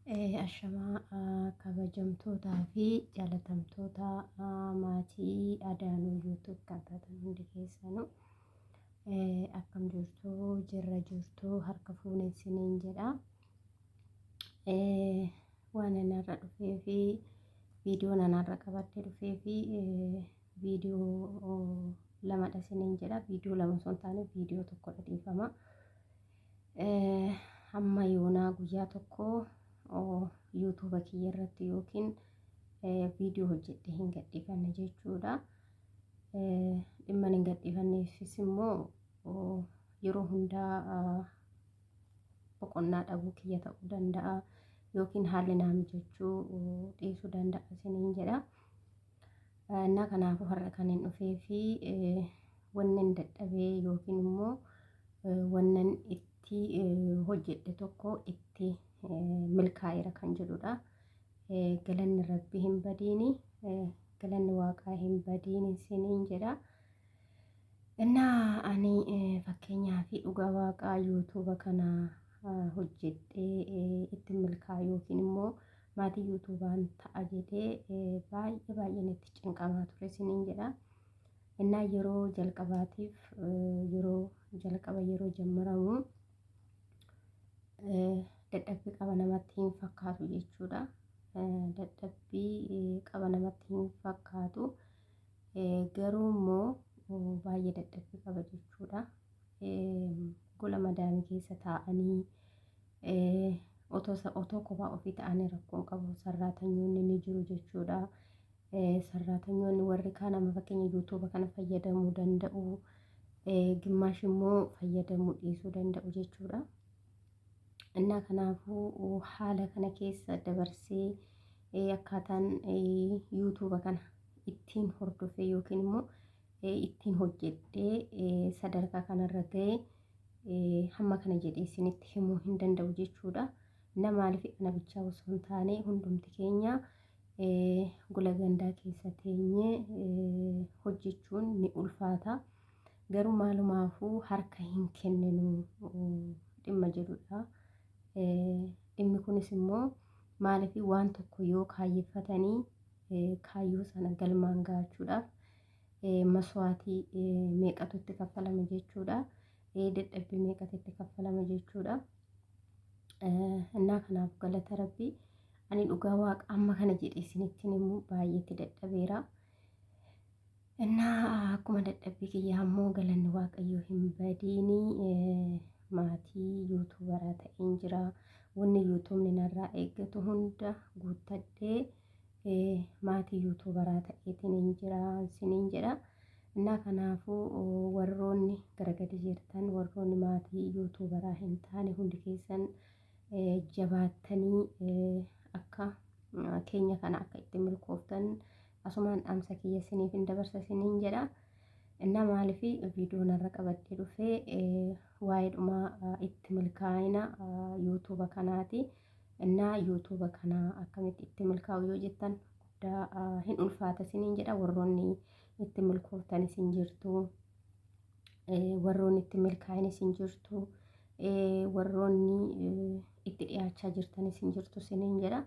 Ashamaa kabajamtootaa fi jaalatamtoota maatii Adaanuu YouTube kan taatan hundi keessanuu akkam jirtu, jirra jirtu, harka fuunee isiniin jedha. Waan ani har'a dhufee fi viidiyoon ani har'a qabadhee dhufee fi viidiyoo lamadha isiniin jedha. Viidiyoo lama osoo hin taane viidiyoo tokkodha, dhiifama. Hamma yoonaa guyyaa tokko yuutuuba kiyya irratti yookiin viidiyoo hojjedhee hin gadhiifanne jechuudha. Dhimma hin gadhiifanneefis immoo yeroo hundaa boqonnaa dhabuu kiyya ta'uu danda'a yookiin haalli naa mijachuu dhiisuu danda'a isiniin jedha. Innaa kanaafuu har'a kan hin dhufee fi wannan dadhabee yookiin immoo wannan itti hojjedhe tokko itti milkaa'eera kan jedhudha. Galanni Rabbi hin badiini, galanni Waaqaa hin badiini isiniin jedha. Innaa ani fakkeenyaa fi dhugaa Waaqaa yuutuuba kana hojjedhee itti milkaa'u yookiin immoo maatii yuutuubaan ta'a jedhee baay'ee baay'een itti cinqamaa ture isiniin jedha. Innaa yeroo jalqabaatiif yeroo jalqaba yeroo jammaramu dadhabbii qaba namatti hin fakkaatu jechuudha. Dadhabbii qaba namatti hin fakkaatu. Garuu immoo baay'ee dadhabbii qaba jechuudha. Gola madaamii keessa taa'anii otoo kophaa ofii ta'anii rakkoon qabu, sarraatanyoonni ni jiru jechuudha. Sarraatanyoonni warri kaan amma fakkeenya yuutuuba kana fayyadamuu danda'u. Gimmaash immoo fayyadamuu dhiisuu danda'u jechuudha. Innaa kanaafuu haala kana keessa dabarsee akkaataan yuutuuba kana ittiin hordofee yookiin immoo ittiin hojjedhee sadarkaa kanarra ga'e hamma kana jedhee isinitti himuu hin danda'u jechuudha. Na maaliif ana bichaa osoo hin taane hundumti keenya gola gandaa keessa teenyee hojjechuun ni ulfaata. Garuu maalumaafuu harka hin kenninu dhimma jedhudha. Dhimmi kunis immoo maaliif waan tokko yoo kaayyeffatanii kaayyoo sana galmaan ga'achuudhaaf maswaatii meeqatu itti kaffalama jechuudha. Dadhabbii meeqatu itti kaffalama jechuudha. Innaa kanaaf galata Rabbii ani dhugaa Waaqa amma kana jedhee isinitti himu baay'eetti dadhabeera. Innaa akkuma dadhabbii kiyyaa immoo galanni Waaqayyoo hin badiini, maatii yuutuubaraa ta'een jira. Wanni yuutuubni narraa eeggatu hunda guuttadhee maatii yuutuubaraa ta'eetiin hin jira isiniin jedha. Innaa kanaafuu warroonni gara gadi jirtan, warroonni maatii yuutuubaraa hin taane hundi keessan jabaattanii akka keenya kana akka itti milkooftan asumaan dhaamsa kiyya isiniif hin dabarsa isiniin jedha. Innaa maaliif viidiyoo narra qabadhee dhufee waa'ee dhumaa itti milkaa'ina yuutuuba kanaati. Innaa yuutuuba kana akkamitti itti milkaa'u yoo jettan guddaa hin ulfaata isiniin jedha. Warroonni itti milkooftan isin jirtu. Warroonni itti milkaa'in isin jirtu. Warroonni itti dhiyaachaa jirtan isin jirtu isiniin jedha.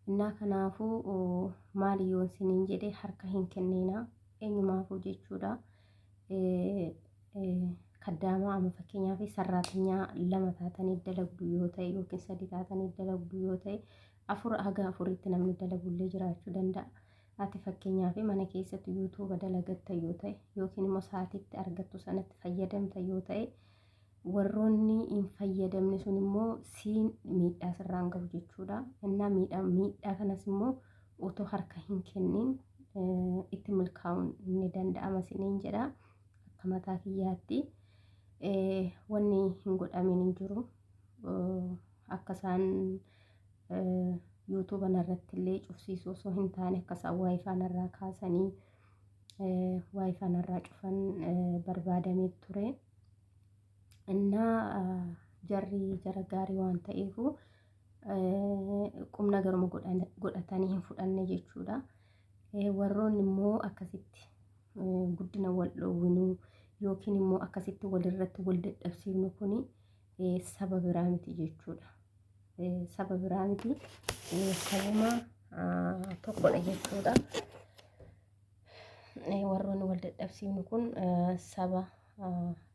Innaa kanaafuu maali yoon isiniin jedhe, harka hin kenninaa eenyumaafuu jechuudha. Kaddaamaa amma fakkeenyaaf sarraatinyaa lama taatanii dalagdu yoo ta'e yookiin sadi taatanii dalagdu yoo ta'e, afur haga afuritti namni dalagullee jiraachuu danda'a. Ati fakkeenyaaf mana keessatti yuutuuba dalagatta yoo ta'e yookiin immoo sa'aatiitti argattu sanatti fayyadamta yoo ta'e, warroonni hin fayyadamne sun immoo siin miidhaa sirraan gahu jechuudha. Innaa miidhaa kanas immoo otoo harka hin kennin itti milkaa'uun ni danda'ama isiniin jedha. Akka mataa kiyyaatti wanni hin godhamin hin jiru. Akka isaan yuutuuba narratti illee cufsiisuu osoo hin taane akka isaan waayifaa narraa kaasanii waayifaa narraa cufan barbaadamee ture. Innaa jarri jara gaarii waan ta'eefu qubna garuma godhatanii hin fudhanne jechuudha. Warroonni immoo akkasitti guddina wal dhoowwinuu yookiin immoo akkasitti walirratti wal dadhabsiifnu kuni saba biraa miti jechuudha. Saba biraa miti. Sabuma tokkodha jechuudha. Warroonni wal dadhabsiifnu kun saba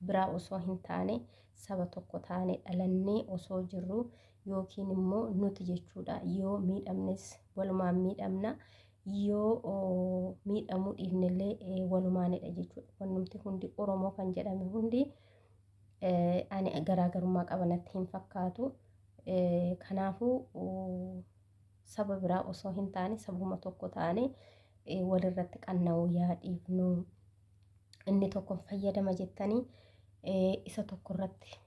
biraa osoo hin taane saba tokko taane dhalannee osoo jirru yookiin immoo nuti jechuudha yoo miidhamnes walumaan miidhamna yoo miidhamuu dhiifnellee walumaanidha jechuudha. Wannumti hundi Oromoo kan jedhame hundi ani garaagarummaa qaba natti hin fakkaatu. Kanaafuu saba biraa osoo hin taane sabuma tokko taane walirratti qanna'uu yaa dhiifnu. Inni tokko fayyadama jettanii isa tokko irratti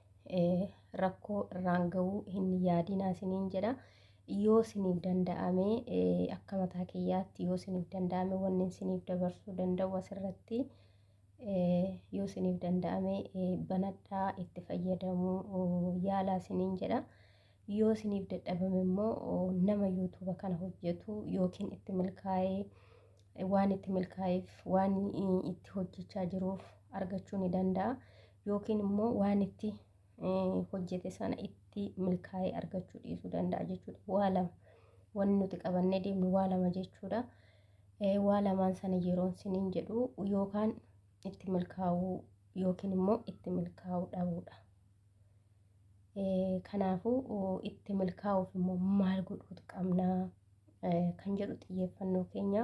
rakkoo irraan ga'uu hin yaadinaa isiniin jedha. Yoo isiniif danda'ame akka mataa kiyyaatti yoo isiniif danda'ame wanni isiniif dabarsuu danda'u asirratti yoo isiniif danda'ame banadhaa itti fayyadamuu yaalaa isiniin jedha. Yoo isiniif dadhabame immoo nama yuutuuba kana hojjetu yookiin itti milkaa'ee waan itti milkaa'eef waan itti hojjechaa jiruuf argachuu ni danda'a. Yookiin immoo waan itti hojjete sana itti milkaa'ee argachuu dhiisuu danda'a jechuudha. Waa lama wanni nuti qabannee deemnu waa lama jechuudha. Waa lamaan sana yeroon isiniin jedhu yookaan itti milkaa'uu yookiin immoo itti milkaa'uu dhabuudha. Kanaafuu itti milkaa'uuf immoo maal godhuutu qabnaa kan jedhu xiyyeeffannoo keenya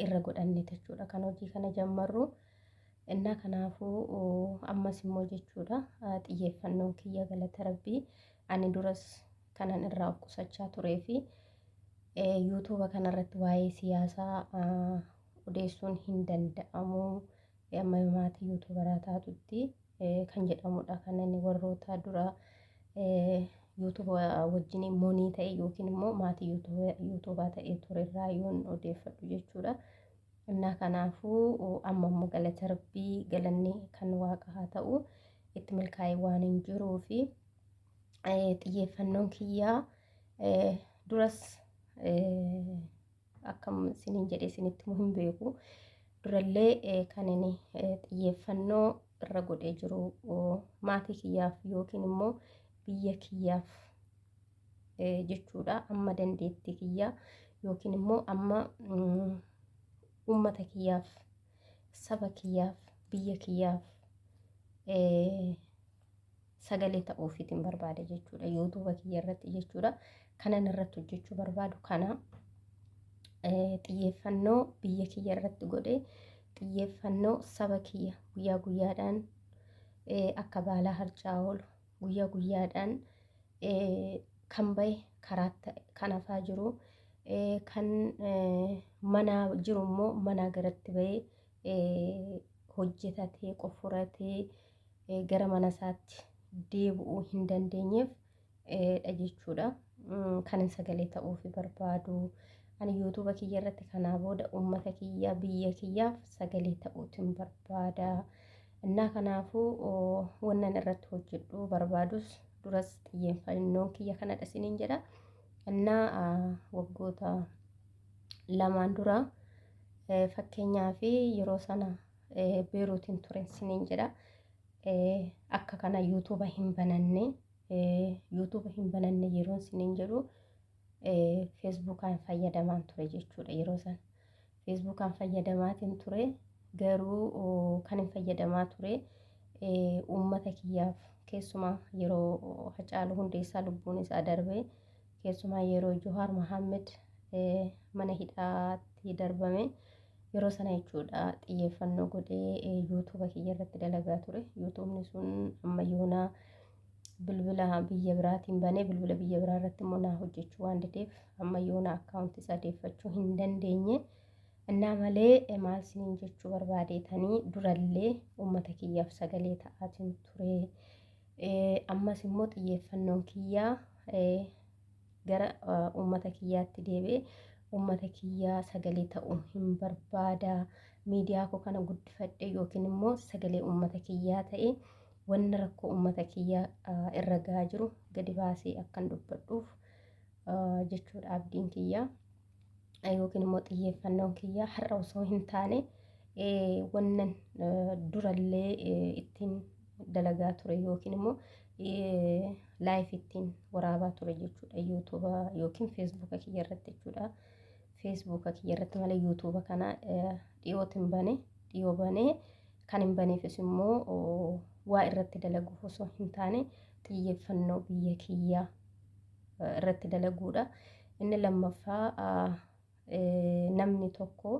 irra godhanne jechuudha kan hojii kana jammarru. Innaa kanaafuu ammas immoo jechuudha xiyyeeffannoon kiyya galata rabbii ani duras kanan irraa of qusachaa turee fi yuutuuba kanarratti waa'ee siyaasaa odeessuun hin danda'amu amma maatii yuutuubaraa taatutti kan jedhamudha kan inni warroota dura yuutuuba wajjin monii ta'e yookiin immoo maatii yuutuubaa ta'e turerraa yoon odeeffadhu jechuudha. Innaa kanaafuu amma immoo galata rabbii galanni kan waaqa haa ta'u itti milkaa'ee waan hin jiruu fi xiyyeeffannoon kiyyaa duras akkam isiniin jedhee isinitti himuu hin beeku. Durallee kan inni xiyyeeffannoo irra godhee jiru maatii kiyyaaf yookiin immoo biyya kiyyaaf jechuudha. Amma dandeettii kiyyaa yookiin immoo amma uummata kiyyaaf, saba kiyyaaf, biyya kiyyaaf sagalee ta'uufiitiin barbaada jechuudha. Yuutuuba kiyya irratti jechuudha. Kanan irratti hojjechuu barbaadu kana xiyyeeffannoo biyya kiyya irratti godhee xiyyeeffannoo saba kiyya guyyaa guyyaadhaan akka baalaa harcaa oolu guyyaa guyyaadhaan kan bahe karaatti kan hafaa jiru kan manaa jiru immoo manaa garatti bahee hojjetatee qofforatee gara mana isaatti deebi'uu hin dandeenyeef dha jechuudha. Kanin sagalee ta'uufi barbaadu. Ani yuutuuba kiyya irratti kanaa booda uummata kiyya biyya kiyyaaf sagalee ta'uutiin barbaada. Innaa kanaafuu wannan irratti hojjedhu barbaadus duras xiyyeeffannoon kiyya kanadha isiniin jedha. Innaa waggoota lamaan dura fakkeenyaaf yeroo sana Beeruutiin ture isiniin jedha. Akka kana yuutuuba hin bananne yuutuuba hin bananne yeroon isiniin jedhu feesbuukaan fayyadamaan ture jechuudha yeroo sana. Feesbuukaan fayyadamaatiin ture garuu kan hin fayyadamaa ture uummata kiyyaaf keessumaa yeroo Hacaaluu Hundeessaa lubbuun isaa darbe keessumaa yeroo Johaar Mohaammed mana hidhaatti darbame yeroo sana jechuudha xiyyeeffannoo godhee yuutuuba kiyya irratti dalagaa ture. Yuutuubni sun amma yoonaa bilbila biyya biraatiin banee bilbila biyya biraa irratti immoo naa hojjechuu waan dideef amma yoonaa akkaawuntii isaa deeffachuu hin dandeenye. Innaa malee maal isiniin jechuu barbaadeetanii durallee uummata kiyyaaf sagalee ta'aatiin ture. Ammas immoo xiyyeeffannoon kiyyaa gara uummata kiyyaatti deebi'e uummata kiyyaa sagalee ta'uu hin barbaada. Miidiyaa koo kana guddifadhe yookiin immoo sagalee uummata kiyyaa ta'e wanna rakkoo uummata kiyyaa irra gahaa jiru gadi baasee akkan dubbadhuuf jechuudha abdiin kiyyaa yookiin immoo xiyyeeffannoon kiyyaa har'a osoo hin taane wannan durallee ittiin dalagaa ture yookiin immoo Live ittiin waraabaa ture jechuudha. YouTube yookiin Facebooka kiyya irratti jechuudha. Facebooka kiyya irratti malee YouTube kana dhiyootti hin bane. Dhiyoo banee kan hin baneefis immoo waa irratti dalaguuf osoo hin taane xiyyeeffannoo biyya kiyyaa irratti dalaguudha. Inni lammaffaa, namni tokko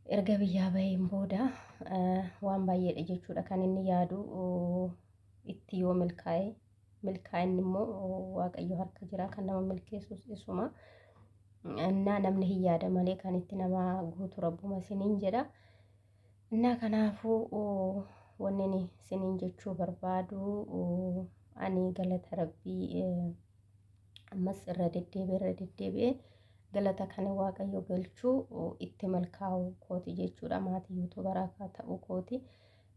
erga biyyaa baheen booda waan baay'eedha jechuudha kan inni yaadu. Itti yoo milkaa'e, milkaa'inni immoo Waaqayyo harka jira, kan nama milkeessus isuma. Innaa namni hin yaada malee kan itti nama guutu Rabbuma isiniin jedha. Innaa kanaafuu wanni ani isiniin jechuu barbaadu, ani galata Rabbii ammas irra deddeebi'ee irra deddeebi'ee galata kana Waaqayyo galchuu itti milkaa'uu kooti jechuudha. Maatii YouTuberaa ta'uu kooti.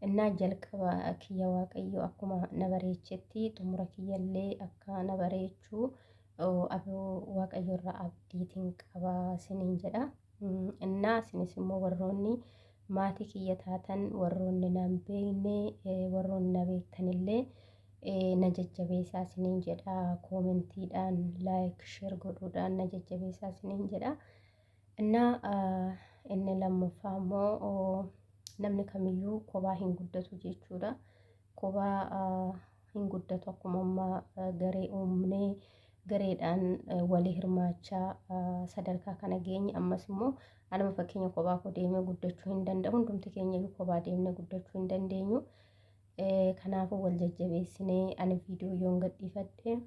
Innaa jalqaba kiyya Waaqayyo akkuma na bareechetti xumura kiyyallee akka na bareechuu Waaqayyo irraa abdiitiin qaba isiniin jedha. Innaa isinis immoo warroonni maatii kiyya taatan, warroonni na hin beekne, warroonni na beektanillee na jajjabeessaa isiniin jedha. Commentiidhaan, like, share godhuudhaan na jajjabeessaa isiniin jedha. Innaa inni lammaffaa immoo, namni kamiyyuu kophaa hin guddatu jechuudha. Kophaa hin guddatu. Akkuma ammaa garee uumnee gareedhaan walii hirmaachaa sadarkaa kana geenye, ammas immoo anuma fakkeenya kophaa koo deemee guddachuu hin danda'u. Hundumti keenya iyyuu kophaa deemnee guddachuu hin dandeenyu. Kanaafuu wal jajjabeessinee, ani viidiyoo yoon gadhiifadhe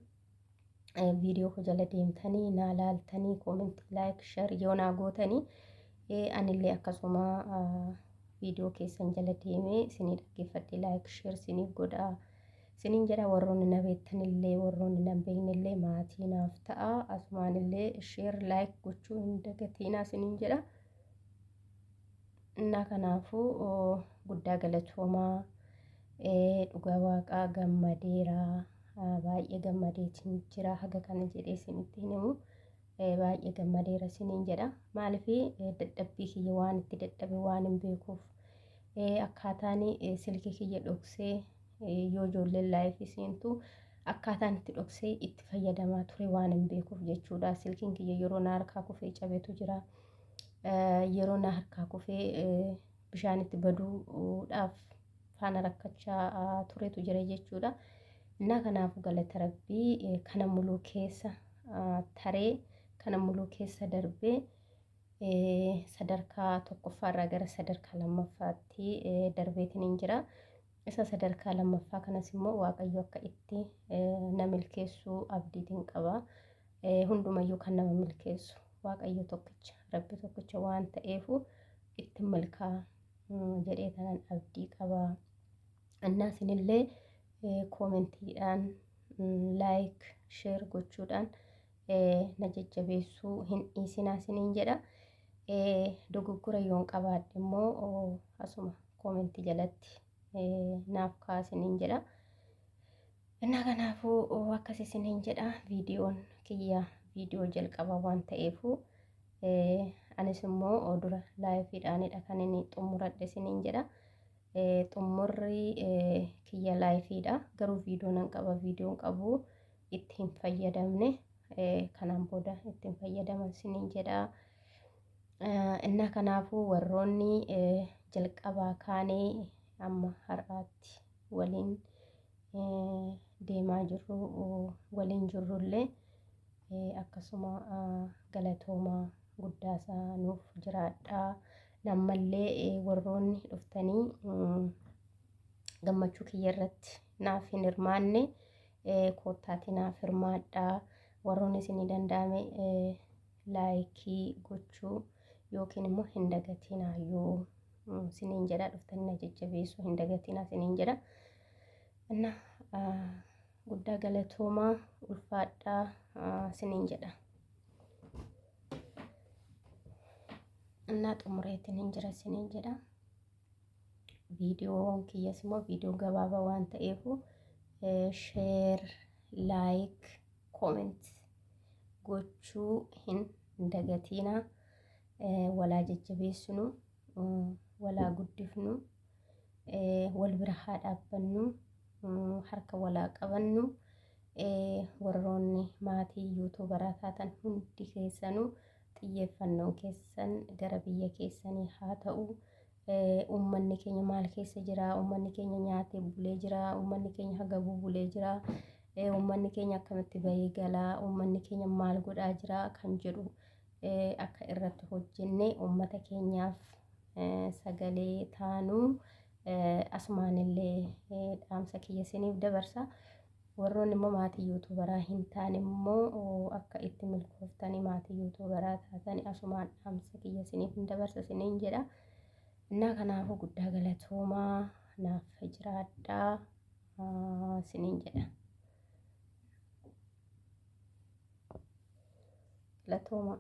viidiyoo koo jala deemtanii naa laaltanii, commentii, like, share yoo naa gootanii, anillee akkasuma viidiyoo keessan jala deemee isinii dhaggeeffadhe like, share isiniif godha isiniin jedha. Warroonni na beektanillee, warroonni na hin beeknellee maatii naaf ta'a. Asumaanillee share, like gochuu hin dagatiinaa isiniin jedha. Innaa kanaafuu guddaa galatoomaa. Dhugaa Waaqaa gammadeera, baay'ee gammadeetiin jira. Haga kana jedhee isinitti hin himu, baay'ee gammadeera isiniin jedha. Maaliif? Dadhabbii kiyya waan itti dadhabe waan hin beekuuf, akkaataan silkii kiyya dhoksee yoo ijoolleen live seentu akkaataan itti dhoksee itti fayyadamaa ture waan hin beekuuf jechuudha. Silkiin kiyya yeroo na harkaa kufee cabetu jira, yeroo na harkaa kufee bishaan itti baduudhaaf faana rakkachaa turetu jira jechuudha. Innaa kanaafuu galata Rabbii kana muluu keessa taree, kana muluu keessa darbee sadarkaa tokkoffaarraa gara sadarkaa lammaffaatti darbeetiin hin jira. Isa sadarkaa lammaffaa kanas immoo Waaqayyo akka itti na milkeessuu abdiitiin qaba. Hundumayyuu kan nama milkeessu Waaqayyo tokkicha, Rabbi tokkicha waan ta'eefu itti milkaa jedhee kanan abdii qaba. Innaa isinillee commentiidhaan, like, share gochuudhaan na jajjabeessuu hin dhiisinaa isiniin jedha. Dogoggora yoon qabaadhe immoo asuma commentii jalatti naaf kaasiniin jedha. Innaa kanaafuu akkas isiniin jedha. Viidiyoon kiyya viidiyoo jalqabaa waan ta'eefu, anis immoo dura liveiidhaanidha kan inni xumuradhe isiniin jedha. Xumurri kiyya liveiidha. Garuu viidiyoo nan qaba, viidiyoon qabu itti hin fayyadamne, kanaan booda ittiin fayyadaman isiniin jedha. Innaa kanaafuu warroonni jalqabaa kaanee amma har'aatti waliin deemaa jirru, waliin jirrullee akkasuma galatoomaa, guddaasaa nuuf jiraadhaa. Nammallee warroonni dhuftanii gammachuu kiyya irratti naaf hin hirmaanne, koottaatii naaf hirmaadhaa. Warroonni isinii danda'ame like gochuu yookiin immoo hin dagatinaa yoo isiniin jedha, dhuftanii na jajjabeessuu hin dagatinaa isiniin jedha. Inna guddaa galatoomaa, ulfaadhaa isiniin jedha. Innaa xumureetiin hin jira isiniin jedha. Viidiyoon kiyyas immoo viidiyoo gabaabaa waan ta'eefu share, like, comment gochuu hin dagatinaa. Walaa jajjabeessinu, walaa guddifnu, wal bira haa dhaabbannu. Harka walaa qabannu. Warroonni maatii yuutuubaraa taatan hundi keessanuu xiyyeeffannoon keessan gara biyya keessanii haa ta'u. Uummanni keenya maal keessa jira? Uummanni keenya nyaatee bulee jira? Uummanni keenya hagabuu bulee jira? Uummanni keenya akkamitti bahee gala? Uummanni keenya maal godhaa jira? Kan jedhu akka irratti hojjenne uummata keenyaaf sagalee taanu asumaanillee dhaamsa kiyya isiniif dabarsa. Warroonni immoo maatii yuutuubaraa hin taane immoo akka itti milkooftanii maatii yuutuubaraa taatanii asumaan dhaamsa kiyya isiniif hin dabarsa isiniin jedha. Innaa kanaafuu guddaa galatoomaa naaf jiraadhaa isiniin jedha. Galatoomaa.